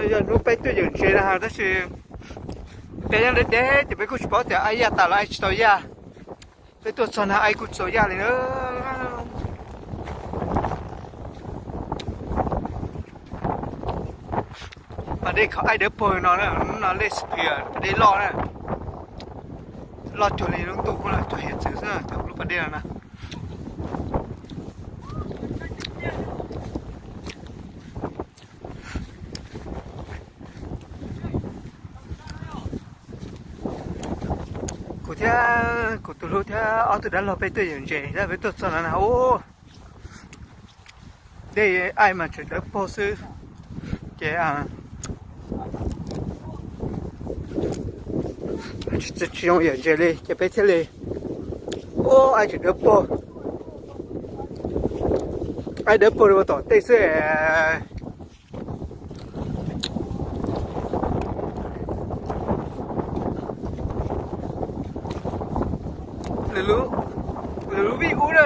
Yog hnub peb tuaj yawm ntses na, tab sis peb nyob deb deb ces peb kuj tsis paub tias aib yaj tas los aib tsis tau yaj. Peb tuaj txog na aib kuj tsis tau yaj li na. Pas dej kho aib dawb paug no, no lej sphia pas dej loj na. Loj cuag li lub ntuj kuj los cuag hiav txwv xwb, lub pas dej no na. Kuv thiab kuv tus hlub thiab ob tug dab laug peb tuaj yawm ntses, peb tuaj txog no na, ub, dej aib mas tseem dawb paug xwb, ces tsis zoo yawm ntses li ces peb thiaj li, ub, aib tseem dawb paug, aib dawb paug li ua tom tej xwb. Lwm lub vij ub na,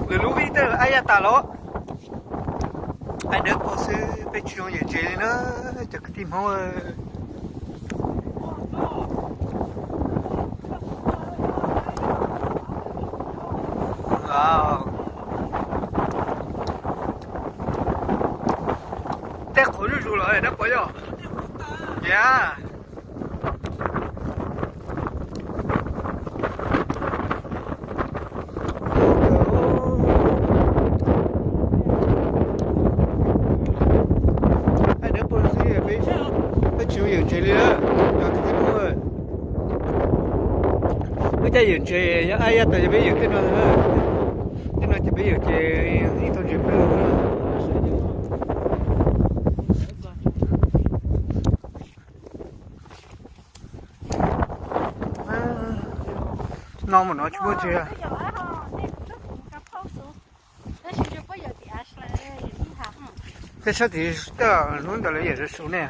lwm lub vij tej aib yaj tas los, aib dawb paug xwb, peb tsis zoo yawm ntses li na, cov kwv tij Hmoob. Tej qhuav zuj zus los dab pov yog, ya. Aib dawb paug xwb, peb tsis zoo yawm ntses li lawm. Wb caj yawm ntses yog aib yaj tas ces peb yawm tej no, tej no ces peb yawm ces ib tau ntses peb lug. No mas no tsis muaj ntses. Tej sab tid hnub ntawd lawv yawm zuj zus ne.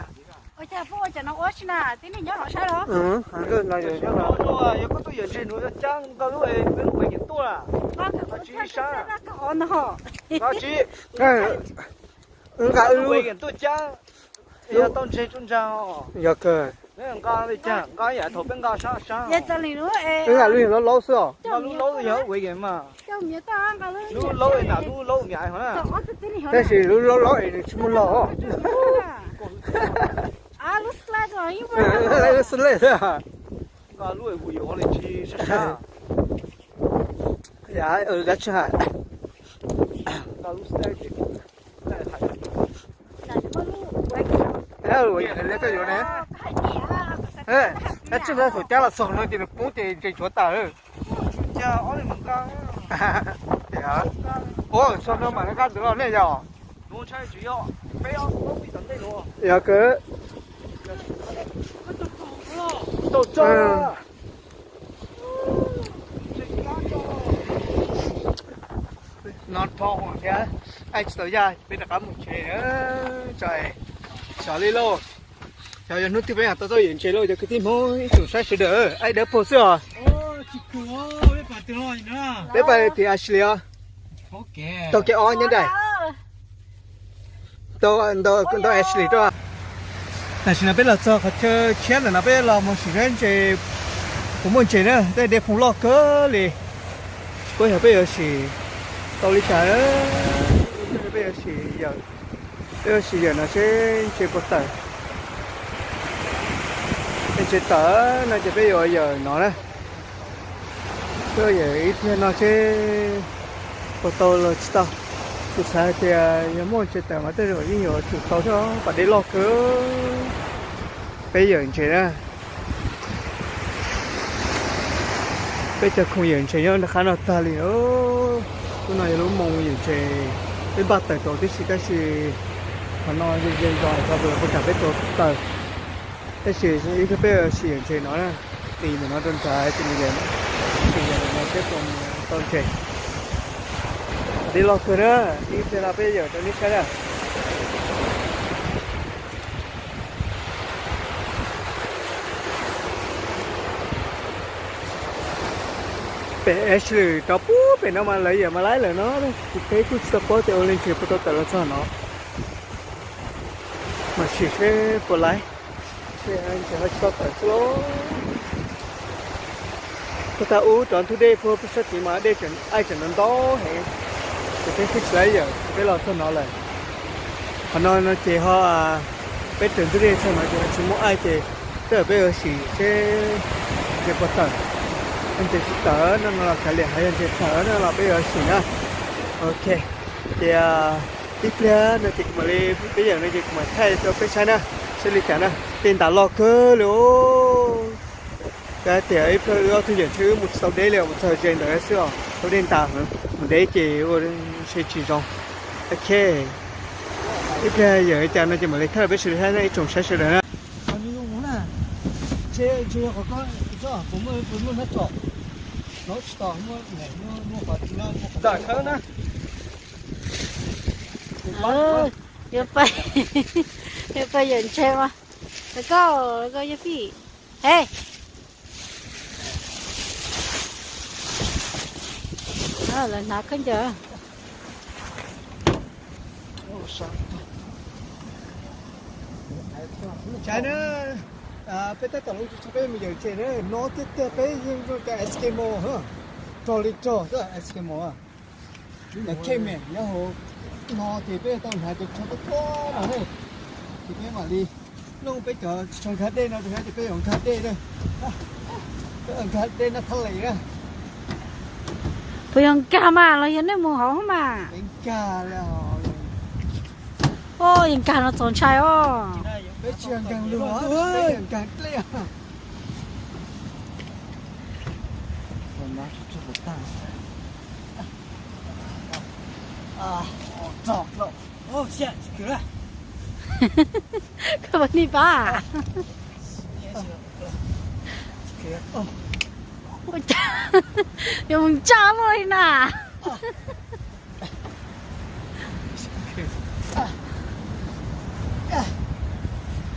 Nqa wb lub, yog kawg, nqa lub yog laub laub xwb os. Tab sis lub laub laub es nws tsis muaj los. Lub xwb lej xwb. Yam dab tsi hais. Ua li koj yuav ne. Tab tsis thaum cab los txog no ces nws poob ces ntses tshuav tas. Ua, txog no mam nqa ntawd los ne yog. Yog kawg. No dhau thiab, aib tsis tau yaj, peb rov qab mus tsev. Xyov li lauj, xyov yog hnub twg peb mam tau tuaj yawm ntses lauj, cov kwv tij Hmoob ib tsoom saib sawv daws, aib dawb paug xwb os. Peb pais tim Ashley os. Taug kev ob nyob nraim. Ntau Ashley rau. Tam sim no peb los txog qhov chaw tshiab ntawm no, peb los mus sim saib ntses, puas muaj ntses na, tej dej phoo loj kawg li. Tsis paub yog peb yuav sim tau li cas, peb yuav sim yawm, peb yuav sim yawm no seb ntses puas tawm. Ntses tawm no ces peb yuav yawm no na. Peb yuav yawm ib pliag no seb puas tau los tsis tau. Kuv xav hais tias yog muaj ntses tawm mas tej zaum yeej yuav tsum tau thiab, pas dej loj kawg. Peb yawm ntses na. Peb cov khoom yawm ntses nyob nram qab no tag li. Lub no yog lub moo yawm ntses, peb npaj tawm tau tib si tab sis qhov no ze ze zos, cov tus puas kam peb tau tawm. Tab sis ib pliag peb sim yawm ntses no na, tis ntawm no rau nrad, tis ntawm no seb puas mus tau ntses. Pas dej loj kawg na, ib pliag no peb yawm rau nej saib na. Pem Ashley rov pub pem no mas lawv yawm mas laib lawm no. Kuv peb kuj tsis tau paub tias ua li ntses puas tau tawm los txog no. Mas sim seb puas laib, ntses ho tsis tau tawm xwb lauj. Tag ub rov ntug dej puag peb sab tid mas dej aij tseem ntau ntau heev. Ces peb twb tsis laib yawm, peb los txog no lawm. Qhov no no ces ho peb raws ntug dej txog no ces ho tsis muaj aij ces tej zaum peb yuav sim seb ntses puas tawm. Ntses tsis tawm no no los kav liam, hos yog ntses tawm no los peb yuav sim na. Ok, ces ib pliag no ces kuv mam li, peb yawm no ces kuv mam thaij rau peb saib na, saib li cas na. Dej ntas loj kawg li os. Kav tias ib pliag wb ob tug yawm ntshe wb mus tsis tau deb li, mus txog ze ntawd xwb os, ua dej ntas heev, mus deb ces ua ntshe tsis zoo. Ok, ib pliag yawm li cas no ces mam li thaij rau peb sawv daws saib na ib tsoom saib sawv daws na. Yuav pais, yuav pais yawm ntshe mas. Koj, koj yawg Fij. He, lawv hnav khaub ncaws. Saib na, peb tab tom los tso peb mus yawm ntses na, no tiag tiag peb yeej zoo cov Eskimo, rog li rog xwb Eskimo. Cov caveman nyob hauv no ces peb tau hnav cov tsho tuaj tuaj no ne, ces peb mam li noj peb cov tsho nkag dej no rau ces peb yuav nkag dej na, peb nkag dej no thaj li na. Puas yog nkag mas los yog nej mus hauv mas? Peb nkag li. Os, yog nkag no txaus ntshai os. Peb tsis yog nkag lug, peb yog nkag dlej. Koj puas ni pab? Yuav mus ntsaj luaj li na.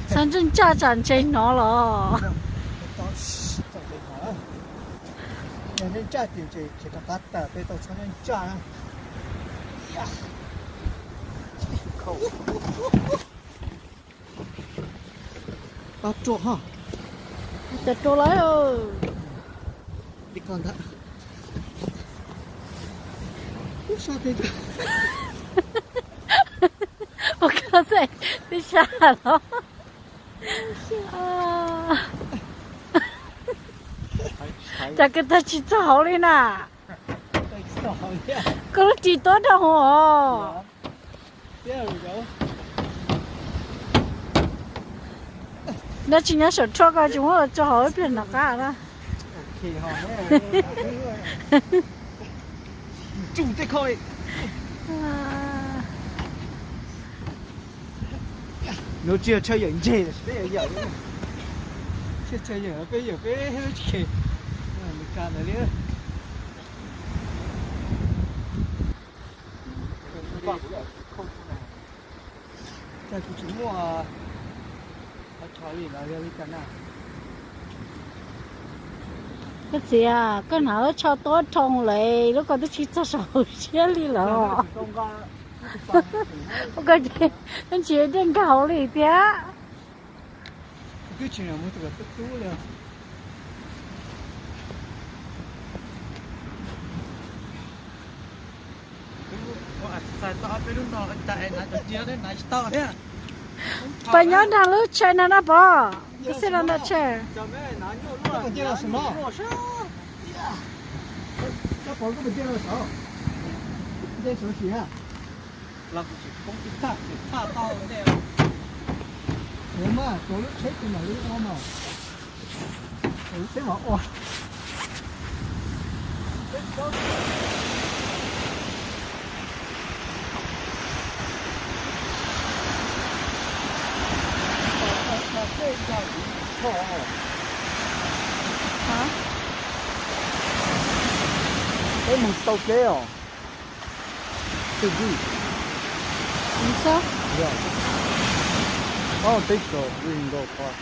Txhob ntsaj ntsaj tsam ntses hnov los. Yog nej ntsaj ces ntses khiav rov qab tawm, peb tau txhob ntsaj na. Pab ruaj ho. Cas rau lawm. Li ko ntag. Ub, sab teb, ua koj xwb twb sab los. Cas koj tag tsis txog hauv li na. Koj lub ris tuab rau hauv os. Nyob tsis nyob saum rhuaj ko tsis muab los tso hauv ib pliag nov qab na. Nuav tsis yog chaw yawm ntses, peb yawm, tsis yog chaw yawm, peb yawm peb tsis khe Amelikas ntawd li. Cas kuv tsis muaj qhov chaw li lawm, yog li cas na? Koj txiv, koj hnav lub tsho tuab rau lawm, lub ko twb tsis txog saum siab li lawm. Ua ko ces twb tsis dej nkag hauv li thiab. Twb tsis mus tus tub tub li. Pab nyob nrog lub tsheb na na pov, peb xij los nram tsheb. Peb mus tau keb os. Twb vij. Xab, ob peb tso vij nkaus qhov.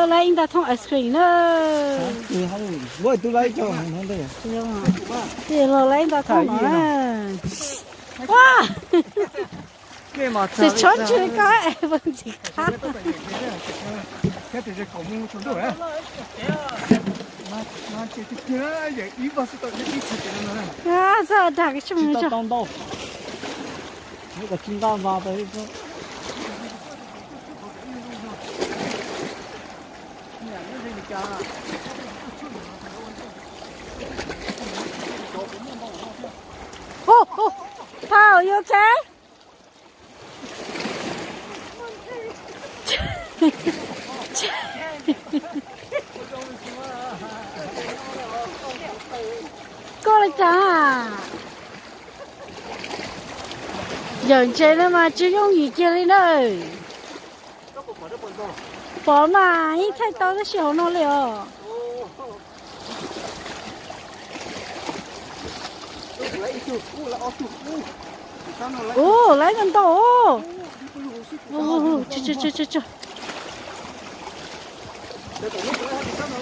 Laib ib nta thoob ice cream na. Los laib ib nta thoob no na. Ua, tsis tshov ntswg ko, ntxim qab. Txhob dag tsis mus tsis tau ntau. Paul, you okay? Koj li cas? Yawm ntses no mas tsis yooj yim kiag li na. Pom mas yeej thaij tau tab sis hauv no li os. Ua, laib ntau ntau.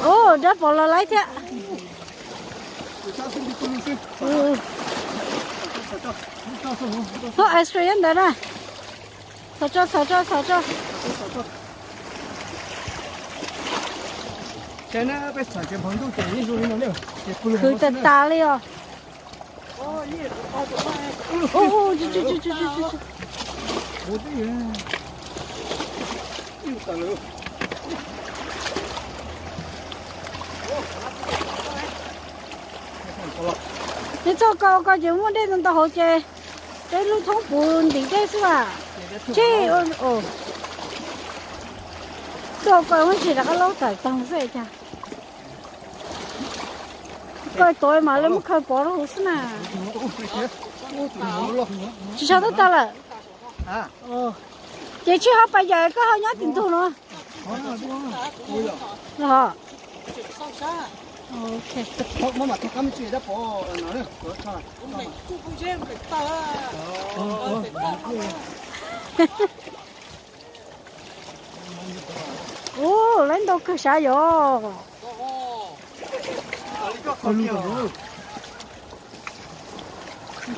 Ua, dab pom los laib thiab. Thoob ice cream ntawd na. Xauv tso, xauv tso, xauv tso. Khwv tas tas li os. Neb txog ko, ko ces muaj dej ntau ntau hauv ces peb lub thoob puv ntim dej xwb as. Tsis, tuaj ko muab tsis rov qab laub tawm tag xwb cas. Ko tuav mam li muab khaws pov rau hauv xwb na. Tsis tshov twb tag lawm. Ces tsis ho pas yawm koj ho nyob tim ntug no. Ub, lawv ntau kawg sav yom.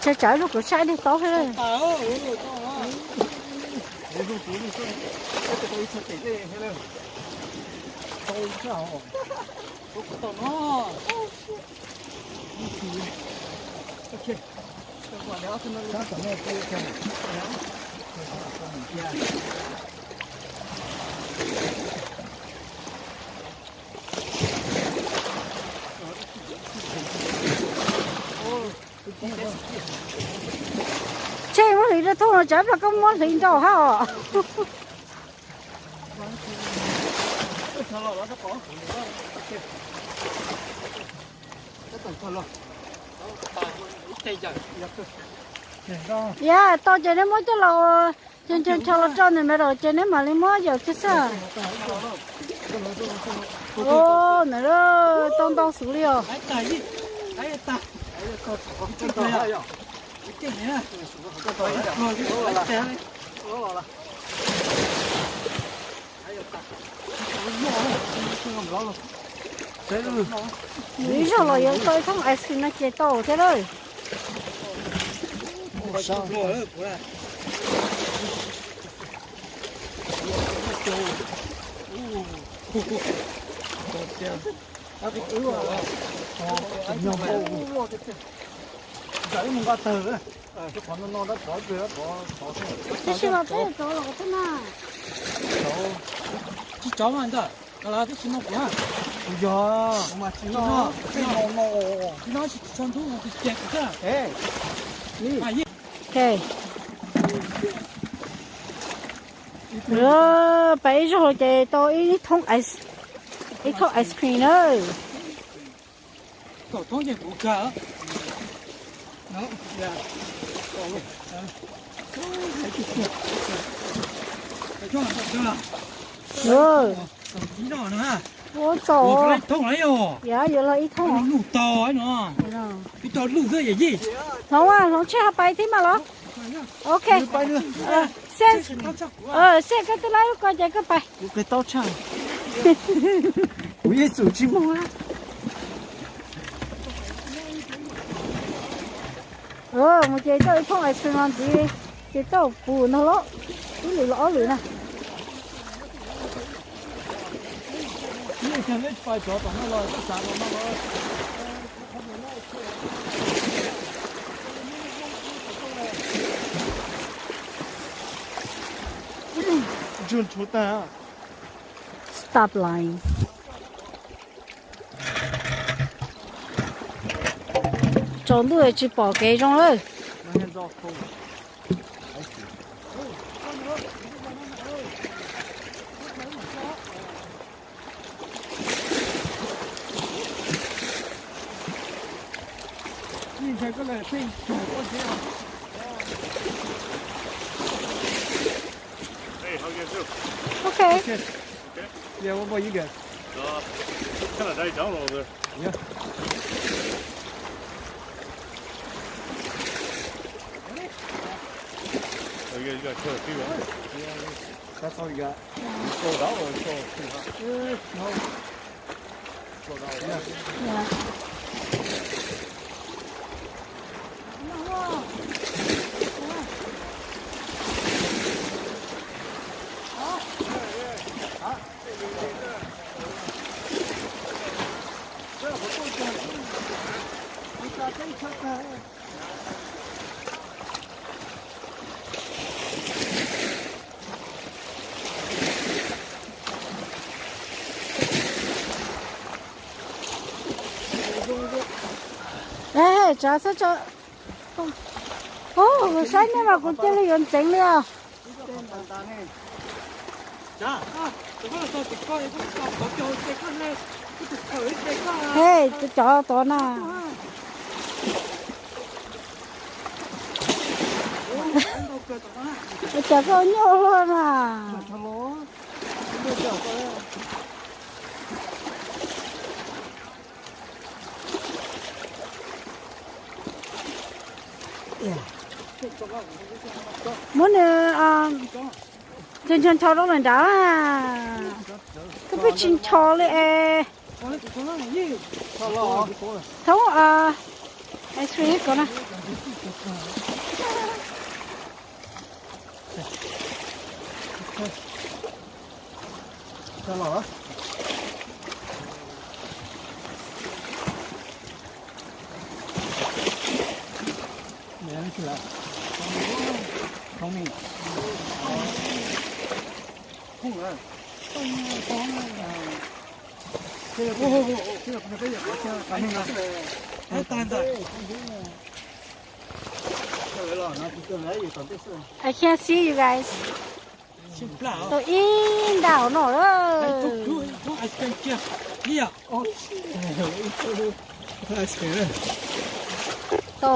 Tsam tsam zoo kuv saib dej taub thiab. Tseg muab hliv rau thoob no, tsam ib pliag koj muab hliv nrau hab os. Yam tau ces neb muab coj los, ncho ncho los rau ntawm no ces neb mam li muab yawm kiag xwb. Ntawm tau ntau xwb li os. Nws ib zaug los yuav tau ib thoob ice cream no ces tau thiab lawm. Tab sis mas peb rov los thiab na. Tsis tov mas ntag, los twb tsis no kuv. Kuv yog, kuv mas tsis no, tsis no, tsis no, tsis tso ntub no, tsis cia kuv thiab. Peb ib zaug ces tau ib thoob ice, ib thoob ice cream na. Kaum thoob ces kuv kawg. Kaum thoob ces kuv kawg. Ua txaus. Yuav los ib thooj. Hloov, hloov tsheb ho pais thiab mas los. Ok. Seb koj twb laib lub ko ces koj pais. Kuv yeej xum tsis mus. Mus ces coj ib thooj ice cream los ntxiv, ces coj pum no los, ib lwm los ob lwm na. Stop lying. Tsaus ntuj tsis pom kev zoo lawm. Okay. Okay. Yeah, what about you guys? Uh, kind of nice down over there. Yeah. Oh, you guys got quite a few, huh? Yeah, that's all you got. You sold out or it's all pretty hot? Uh, no. Sold out. Yeah. Yeah. Tsav xwb tso. Saib nej mas kuv cia li yuav ntxeev li os. Hej, cov tod na. Cas koj nyuaj luaj na. Muab nws ncho ncho rau lawm nrad. Twb pheej tsis ncho li es. Thoob ice cream ko na. I can't see you guys. Tau ib nta hauv no lawm. Tau.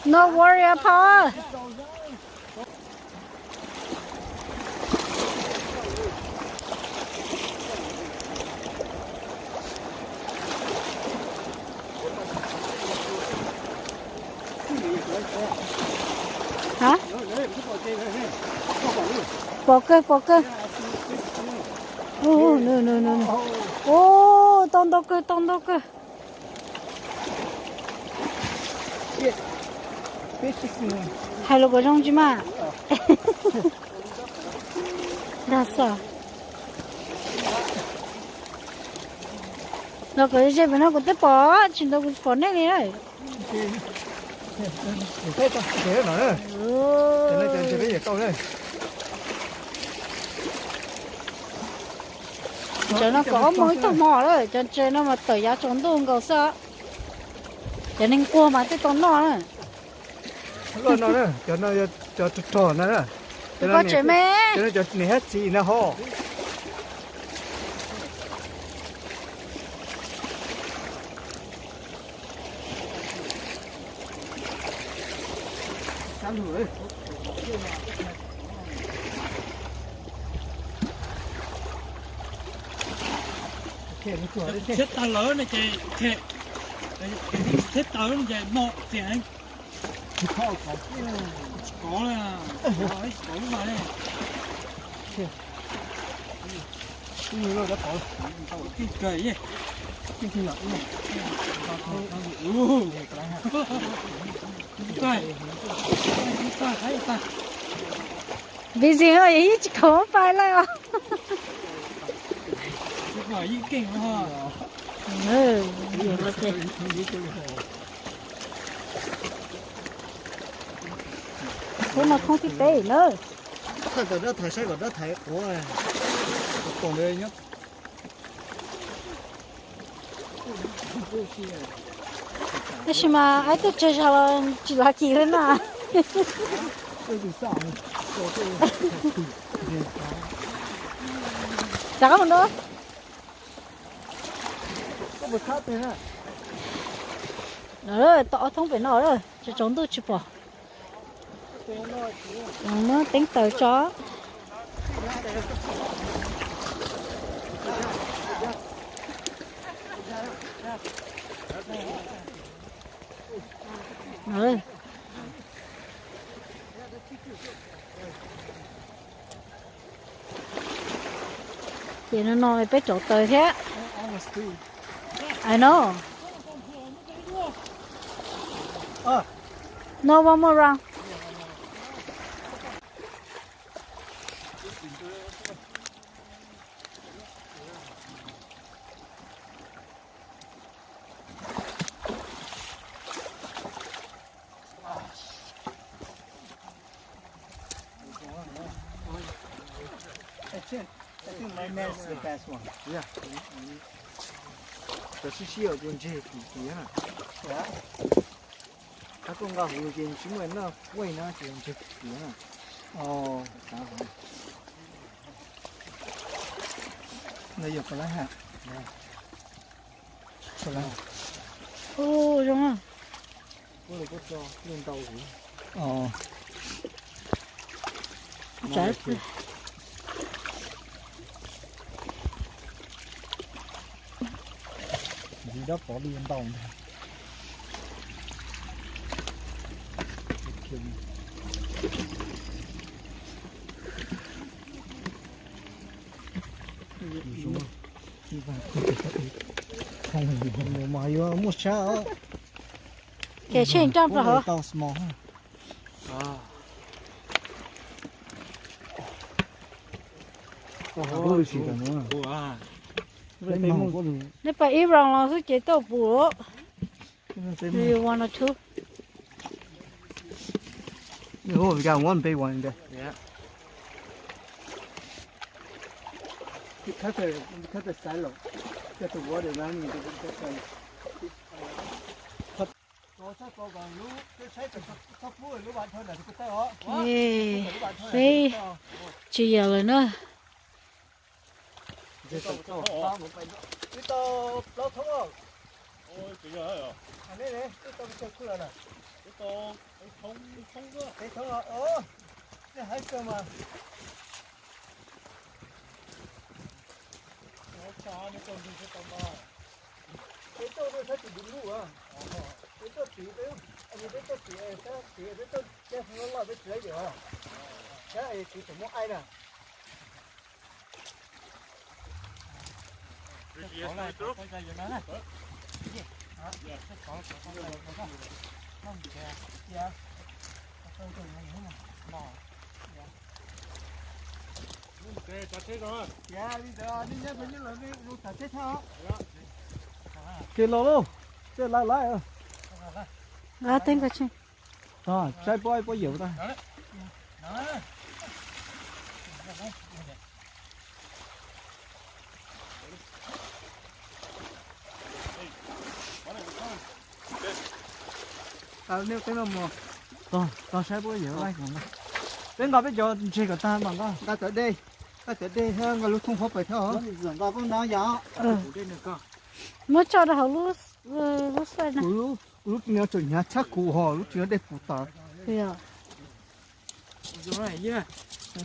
No worry, Paul. Hab, pom kawg, pom kawg. Ub, nws, nws, nws, nws. Ub, tau ntau kawg, tau ntau kawg. Hais lus kom zoo tsis mas. Dag xwb. Los kom ze pem no kuv twb pom, tsis ntau kuv pom nej li na. Cov no kom ob moos ib tag hmo lawm, cov ntses no mas tawm yav tsaus ntuj nkaus xwb. Cov neeg quag mas twb tau noj na. Loj no na, cov no yog cov rog rog na. Cov no cov niam thiab txiv na ho. Thiab tag lawm no ces, thiab tag lawm no ces no tias kov, kov lub mas ne. Busy, yeej tsis khoom pais lawm os. Ub, no thoob thib peb na. Thaij kom dab thaiv saib kom dab thaiv quav, quav tom ntawd nyob. Tab sis mas aib tuaj tseg zog los tsis lav kis li na. Rov qab mus dua. Tom ob thoob pem no lawm, tsaus ntuj tsis pom. Muab teeb taws tso. Ces no no peb rauv taws thiab. I know. No, one more round. I think, I think my man is the best one. Yeah. Cov sib sib os ces ntseg kim kiag na. Qab koj nqa huv ces tsis muaj noj ua no ces ntseg kim kiag na. Ntawd yog pab lab ha. Ub, zoo. Ntxiv dab pov li ntau ntag. Mas yuav muaj sab. Ces tsheej roj plaws hauv. Nej pais ib round los xwb ces tau pum. Do you wanna two? Oh, we got one big one in there. Yeah. You cut the, you cut the silo. Get the water running. Peb tsis yog lawm na. Peb tau rau sab tim ntuj a, peb tuaj tiv, peb tuaj tiv, peb tuaj tiv, peb tuaj cab loj loj peb tsis laib yawm os. Sab tiv tseem muaj aib na. Kev los lauj, tej laiv laiv. Saib puab, puab yawm tag. Peb nqa peb cov ntses kom tag mas nqa. Nqa cov dej, nqa cov dej thiab nqa lub thoob huab pais thiab os. Nqa koj na yom. Muab tso rau hauv lub, lub xaj na. Kuv lub tsis no tseem hnyav tshaj kuv hos, lub tsis no dej puv tas.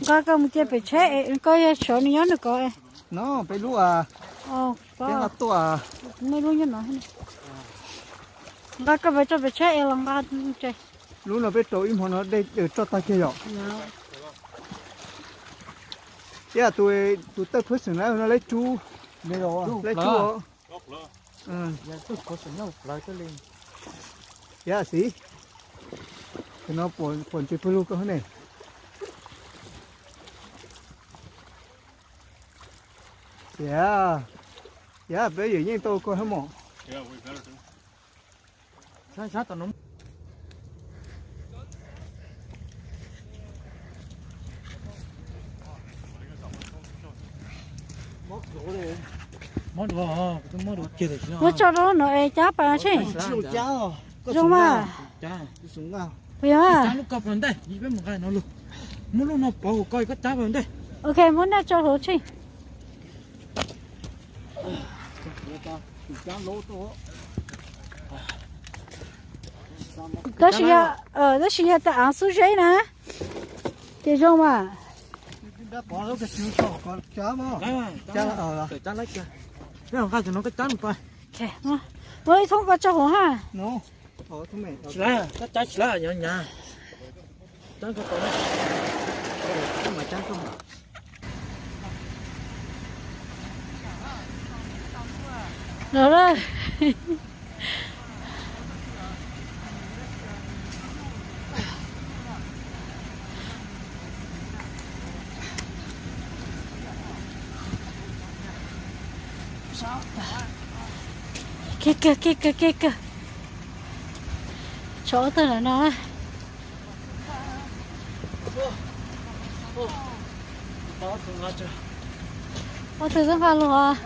Nqa koj mus cia pem tsheb, koj yog sawv nws nyob nws ko. No peb lub, peb nqa tuaj. Muaj lub nyob no. Nqa koj pem tso pem tsheb es los nqa ntses. Lub no peb rau ib hmo no dej roj tag kiag yom. Ib yam tus, tus third person na no leb tsub, leb tsub os. Ib yam xis, tus no puas ntses pawg lug koj ne. Yam, yam peb yuav yeej tau koj hab mom. Muab tso rau no es cab pas seb. Zoo mas. Puas yog? Muab lub no pauv hauv ko koj cab pas ntej. Ok, muab naj tso hauv seb. Tab sis yog, tab sis yog tas av xub zeb na ces zoo mas. Muab ib thoob ko tso hauv ha. Tsis laib, koj cab tsis laib, nyav nyav. Kev kawg, kev kawg, kev kawg. Tshuav ob tug lawm no. Ob tug twb nqa lug os.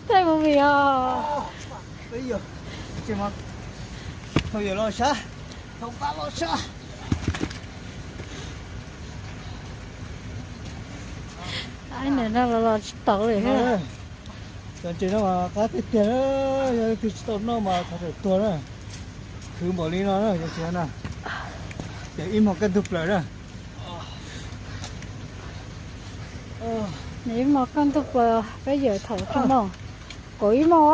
Thaij movie os. Ib nws no los los tsis tau li. Cov ntses no mas qab tiag tiag, yog leej twg tsis tau noj mas thov txawm tuag na. Khwv npaum li no na cov ntses na, ces ib hmos kaj ntug plaws na. Nws ib hmos kaj ntug plaws, peb yawm thaum tso moos, kaum ib moos a,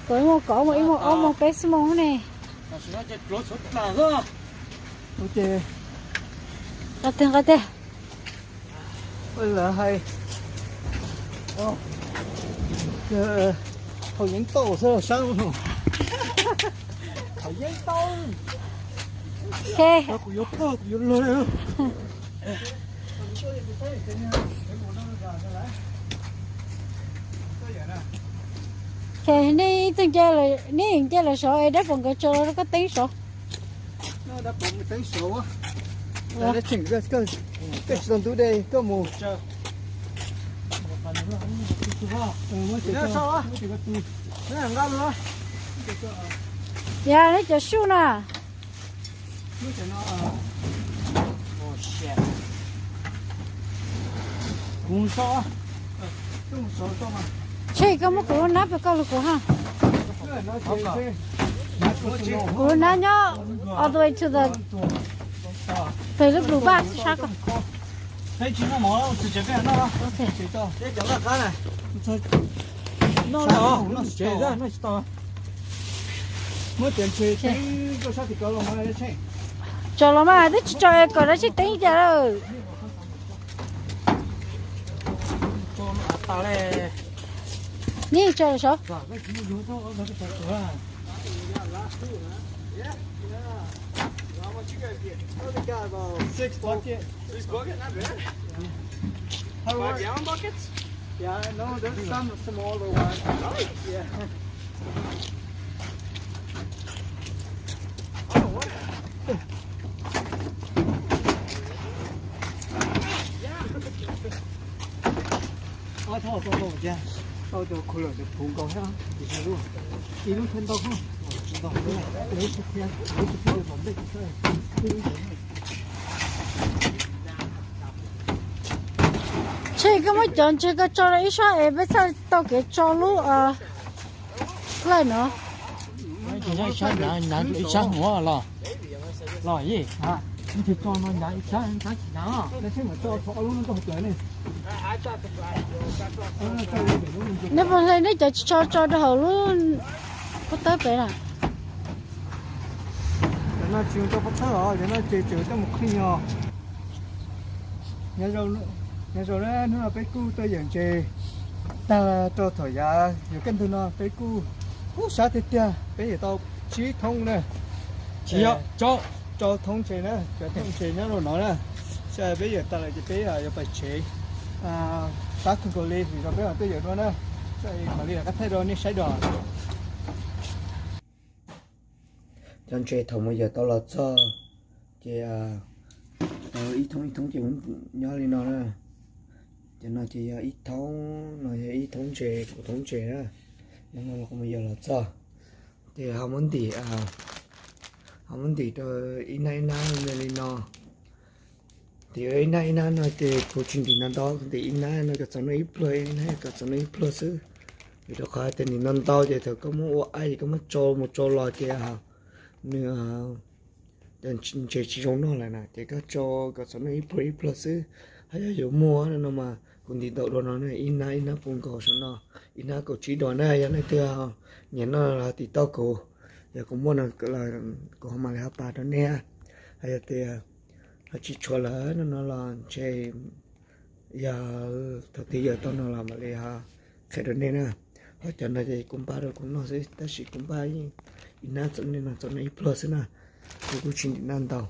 kaum ib moos, kaum ib moos, ob moos, peb xuab moos ne. Nqa tiag, nqa tiag. Lawv hais haus yeeb tauj xwb sab. Haus yeeb tauj. Kuv yuav ploj kuv yuav luag li. Nej ib tug nce, nej nce lawm saud es dab pom nkawd tso rau koj teeb saud. Yog nej cov sub na. Tseg, koj muab kuv lub nab pem koj lug kuv ha. Kuv lub nab nyob all the way to the, pem lub blue bar sab ko. Tso los mas, twb tsis tso kom dab tsi teeb cas lawm. Neb tso los saud. Tseg koj muab cov ntses ko tso rau ib sab es peb txhaj tau kev tso lub laj no. Ib sab huv los, los ib, tso no ib sab. Neb puas hle neb cov tso tso rau hauv lub pob tawb pem na? Cov no tsis tso pob tawb os, cov no ces tseem coj mus qhwv os. Nyob zoo na, hnub no peb kuj tuaj yawm ntses tag rau thaum yav yuav kaj ntug no peb kuj ub sab tiag tiag, peb yuav tau tsib thoob na. Tsis yog, rau thoob ntses na, cov thoob ntses nyob rau no na. Sab peb yawm tas lawm ces peb yuav pais tsev, pab tug nkaus li vim rau peb mam tuaj yawm dua na. Sab mam li rov qab thaij rau nej saib dua. Cov ntses thaum mus yawm tau los txog ces ib thoob ib thoob ces nyob li no na. Cov no ces yog ib thoob, no yog ib thoob ntses, kaum thoob ntses na. Nyob no los kuv mus yawm los txog ces ho muab ntim, ho muab ntim rau ib nab ib nab li no. Ntim ib nab ib nab no ces kuv tsis ntim ntau ntau, kuv ntim ib nab no kom txaus noj ib pluag, ib nab kom txaus noj ib pluag xwb. Vim rau qhov tias ntim ntau ntau ces thaum koj muab ua aib ces koj muab tsau mus tsau los ces nws ntses tsis zoo noj lawm na, ces koj tsau kom txaus noj ib pluag ib pluag xwb. Ho yog yuav muag no mas kuv ntim ntau dua no, ib nab ib nab puv nkaus saum no, ib nab kaum tsib dua na. Yog leej twg nyiam noj los tim tau kuv, yog kuv muaj no kuv ho mam li ho pas rau nej. Ho yog tias ho tsis tshua lawm no no los ntshe yog thaum twg yawm tau no los mam li ho qhia rau nej na. Ho cov no ces kuv npaj rau kuv noj xwb, tab sis kuv npaj ib nab txaus noj ib pluag xwb na. Kuv kuj tsis ntim nab ntau.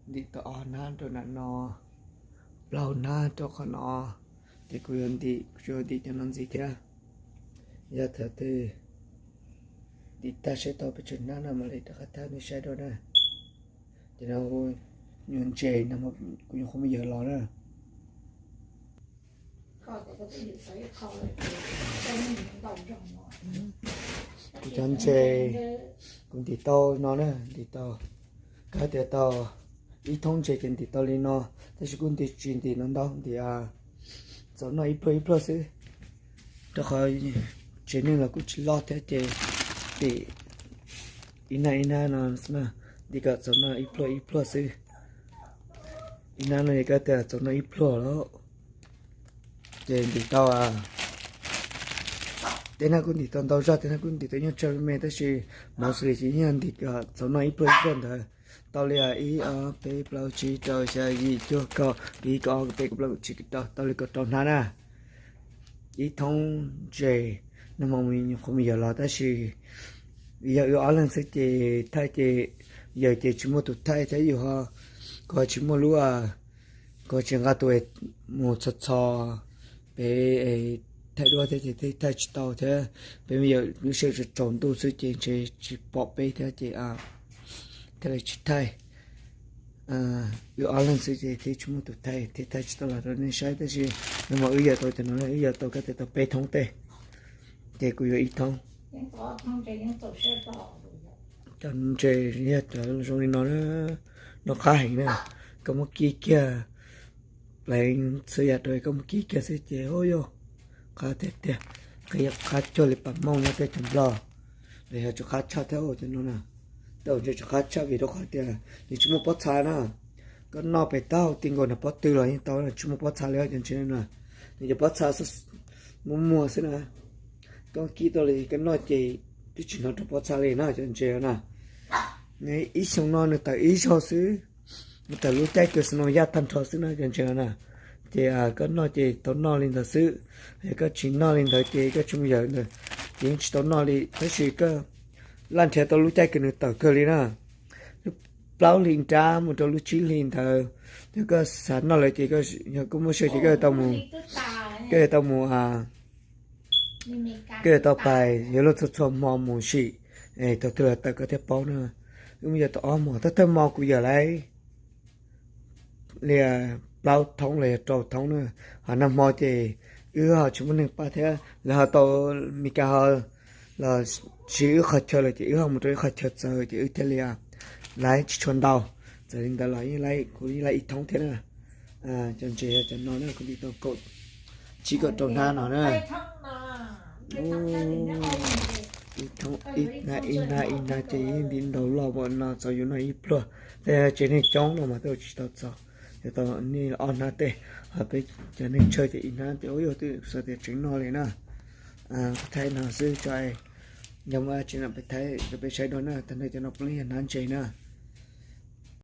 Ntim tau ob nab rau nram no, plaub nab rau qhov no, ces kuv yuav ntim, kuv yuav ntim cov no ntxiv thiab. Yog thaum twg ntim tag seb tau pes tsawg nab no mam li rov qab thaij nej saib dua na. Ces no nyuag ntses no kuv nyuam qhuav mus yawm los na. Kuv cov ntses kuv ntim tau no na, ntim tau, kav tias tau ib thoob ntses ces ntim tau li no, tab sis kuj ntim tsis ntim no ntau, ntim txaus noj ib pluag ib pluag xwb. Rau qhov tsev neeg los kuj tsis loj thiab ces ntim ib nab ib nab no xwb na, ntim kom txaus noj ib pluag ib pluag xwb. Ib nab no kav tias txaus noj ib pluag lawm. Ces ntim tau, tej nab kuj ntim tau ntau zog, tej nab kuj ntim tau nyuag tsawg me, tab sis mostly ces yog ntim kom txaus noj ib pluag ib pluag ntawd. Tau li ib ob peb plaub tsib rau xya yim cuaj kaum ib kaum ob kaum peb kaum plaub kaum tsib kaum rau, tau li kaum rau hnab na. Ib thoob ntses no mas kuv mus yawm los tab sis yog wb ob leeg xwb ces thaij ces yawm ces tsis muaj tus thaij thiab yus ho, kuv ho tsis muaj lub, kuv ho tsis nqa tus mus txhos txhos pem thaij duab thiab ces thiaj thaij tsis tau thiab. Peb yawm lub sij hawm tsaus ntuj xwb ces ntshe tsis pom peb thiab ces thiaj li tsis thaij. Wb ob leeg xwb ces thiaj tsis muaj tus thaij, thiaj thaij tsis tau los rau nej saib, tab sis no mas wb yawm tau cov no, wb yawm tau kav tias tau peb thoob tej, ces kuv yuav ib thoob. Cov ntses yog cov zoo li no na, noj qab heev na, koj muab kib kiag, pleev txhua yam rau koj muab kib kiag xwb ces yog qab tiag tiag, qab cuag li pam mooj nyob teb chaws Nplog. Los yog tsov qab tshaj thiab cov no na, tej zaum ntshe tsov qab tshaj vim rau qhov tias nws tsis muaj pob txha na. Koj noj pem taub hau ti nkaus nram pob tw los yeej tau, tsis muaj pob txha li cov ntses no na. Nws cov pob txha muaj muag xwb na. Koj kib tau li koj noj ces twb tsis hnov rau pob txha li na cov ntses na. Nws ib xyoo no nws tawm ib zaug xwb, nws tawm lub caij kawg snow yaj tag nrho xwb na cov ntses no na. Ces koj noj ces tau noj li ntawd xwb, yog koj tsis noj li ntawd ces koj tsis mus yawm ntawd ces yeej tsis tau noj li, tab sis koj laj nrhiav tau lub caij kawg nws tawm kawg li na. Lub plaub hli nrab mus rau lub tsib hli ntawd, yog koj xav noj lawm ces yog koj muaj sij hawm ces koj yuav tau mus, koj yuav tau mus, koj yuav tau pais yuav luag txhua txhua hmo mus sim, thaum twg los tawm koj thiaj paub na. Wb mus yos tau ob hmos, thawj thawj hmo kuv yos lawm li plaub thoob los yog rau thoob na. Ho nag hmo ces wb ho tsis muaj neeg pab thiab, lawv ho tau, Meskas ho los siv wb qhov chaw lawm ces wb ho mus rau ib qhov chaw txawv ces wb thiaj li laiv tsis tshua ntau. Txawm li ntawd los kuv yeej laiv ib thoob thiab na. Cov ntses yog cov no na, kuv ntim tau kaum tsib kaum rau hnab no na. Ib hnab ib hnab ces yeej ntim ntau loj npaum no txog yus noj ib pluag. Tej tsev neeg coob no mas tej zaum tsis tau txog, yog tau nej ob hnab tej, ho peb cov neeg tsawg ces ib hnab tej. Ua yog twb xav tias tseem noj li na. Kuv thaij no xwb tso, yog muaj dab tsi no peb thaij rau peb saib dua na. Tag nrho cov no puav leej yog hnab ntses na.